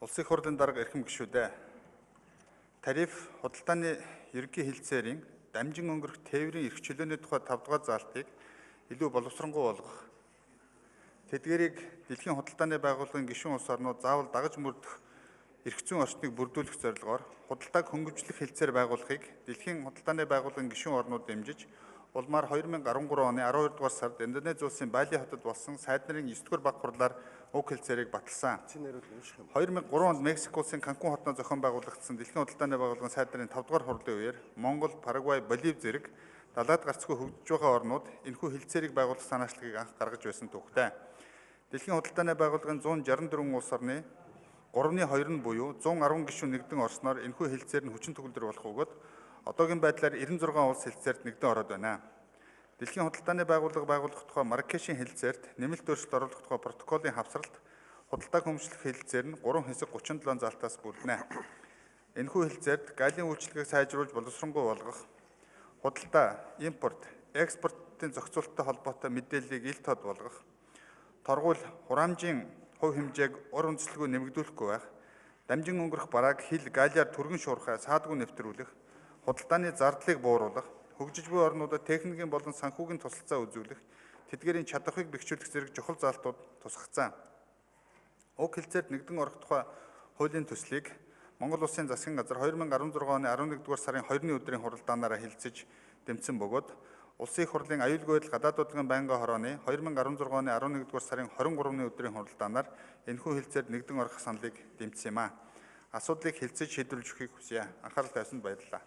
Улсын их хурлын дарга эрхэм гишүүдээ. Тариф худалдааны ерөнхий хэлцээрийн дамжин өнгөрөх тээврийн эрх чөлөөний тухай 5 дугаар заалтыг илүү боловсронгуй болгох, тэдгээрийг дэлхийн худалдааны байгууллагын гишүүн улс орнууд заавал дагаж мөрдөх эрх зүйн орчныг бүрдүүлэх зорилгоор худалдааг хөнгөвжлөх хэлцээр байгуулахыг дэлхийн худалдааны байгууллагын гишүүн орнууд дэмжиж, улмаар 2013 оны 12 дугаар сард Индонези улсын Бали хотод болсон сайд нарын 9 дугаар баг хурлаар уг хэлцээрийг баталсан. 2003 онд Мексик улсын Канкун хотноо зохион байгуулагдсан дэлхийн худалдааны байгууллагын сайд нарын 5 дугаар хурлын үеэр Монгол, Парагвай, Болив зэрэг далайд гарцгүй хөгжиж байгаа орнууд энэхүү хэлцээрийг байгуулах санаачлагыг анх гаргаж байсан түүхтэй. Дэлхийн худалдааны байгууллагын 164 улс орны 3-ны 2 нь буюу 110 гишүүн нэгдэн орсноор энэхүү хэлцээр нь хүчин төгөлдөр болох бөгөөд одоогийн байдлаар 96 улс хэлцээрт нэгдэн ороод байна. Дэлхийн худалдааны байгууллага байгуулах тухай Марракешийн хэлцээрт нэмэлт өөрчлөлт оруулах тухай протоколын хавсралт худалдааг хөнгөвжлөх хэлцээр нь 3 хэсэг 37 заалтаас бүрдэнэ. Энэхүү хэлцээрт галийн үйлчилгээг сайжруулж боловсронгуй болгох, худалдаа, импорт, экспортын зохицуулалттай холбоотой мэдээллийг ил тод болгох, торгууль, хураамжийн хувь хэмжээг ур үндэслэлгүй нэмэгдүүлэхгүй байх, дамжин өнгөрөх барааг хил галиар түргэн шуурхай саадгүй нэвтрүүлэх, худалдааны зардлыг бууруулах, хөгжиж буй орнуудад техникийн болон санхүүгийн тусалцаа үзүүлэх, тэдгээрийн чадварыг бэхжүүлэх зэрэг чухал заалтууд тусгагдсан. Уг хэлцээрт нэгдэн орох тухай хуулийн төслийг Монгол Улсын засгийн газар 2016 оны 11 дугаар сарын 2-ны өдрийн хуралдаанаараа хэлцэж дэмжсэн бөгөөд Улсын их хурлын аюулгүй байдал гадаад бодлогын байнгын хорооны 2016 оны 11 дугаар сарын 23-ны өдрийн хуралдаанаар энэхүү хэлцээрт нэгдэн орох саналыг дэмжсэн юм а. Асуудлыг хэлцэж шийдвэрлэж өгөхийг хүсье. Анхаарал тавьсанд баярлалаа.